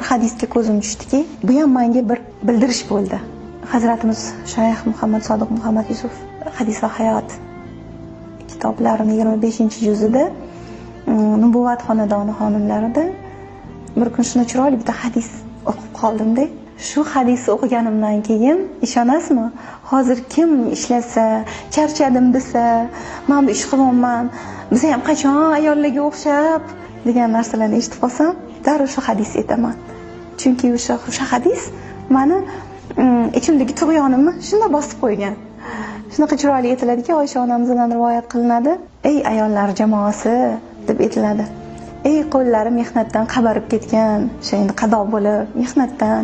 Bir hadisga ko'zim tushdiki, bu ham menga bir bildirish bo'ldi. Hazratimiz Shayx Muhammad Sodiq Muhammad Yusuf Hadis va hayot kitoblarini 25-juzida Nubuvvat xonadoni xonimlarida bir kun shuni chiroyli bitta hadis o'qib qoldimda. Shu hadisni o'qiganimdan keyin ishonasizmi? Hozir kim ishlasa, charchadim desa, men bu ish qilyapman, biz ham qachon ayollarga o'xshab degan narsalarni eshitib qolsam, darrov shu hadisni aytaman. Chunki o'sha hadis meni ichimdagi tug'yonimni shunda bosib qo'ygan. Shunaqa chiroyli aytiladiki, Oysha onamizdan rivoyat qilinadi. Ey ayollar jamoasi deb aytiladi. Ey qo'llari mehnatdan qabarib ketgan, o'sha endi qado bo'lib, mehnatdan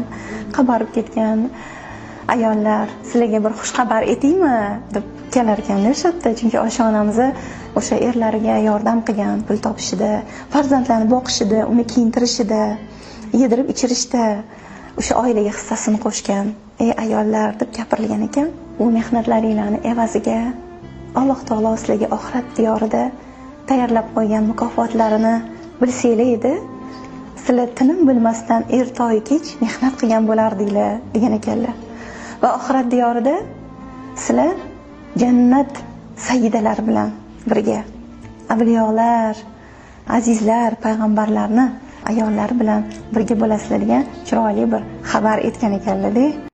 qabarib ketgan ayollar, sizlarga bir xush xabar aytaymi deb kelar ekanda o'sha yerda. Chunki Oysha onamiz o'sha erlariga yordam qilgan, pul topishida, farzandlarni boqishida, uni kiyintirishida, yedirib ichirishda o'sha oilaga hissasini qo'shgan. Ey ayollar deb gapirilgan ekan. U mehnatlaringlarni evaziga Alloh taolo sizlarga oxirat diyorida tayyorlab qo'ygan mukofotlarini bilsanglar edi, sizlar tinim bilmasdan ertayu kech mehnat qilgan bo'lardinglar degan ekanlar. Va oxirat diyorida sizlar jannat sayyidalari bilan birga, avliyolar, azizlar, payg'ambarlarni ayollari bilan birga bo'lasizlar degan chiroyli bir xabar etgan ekanlar-da.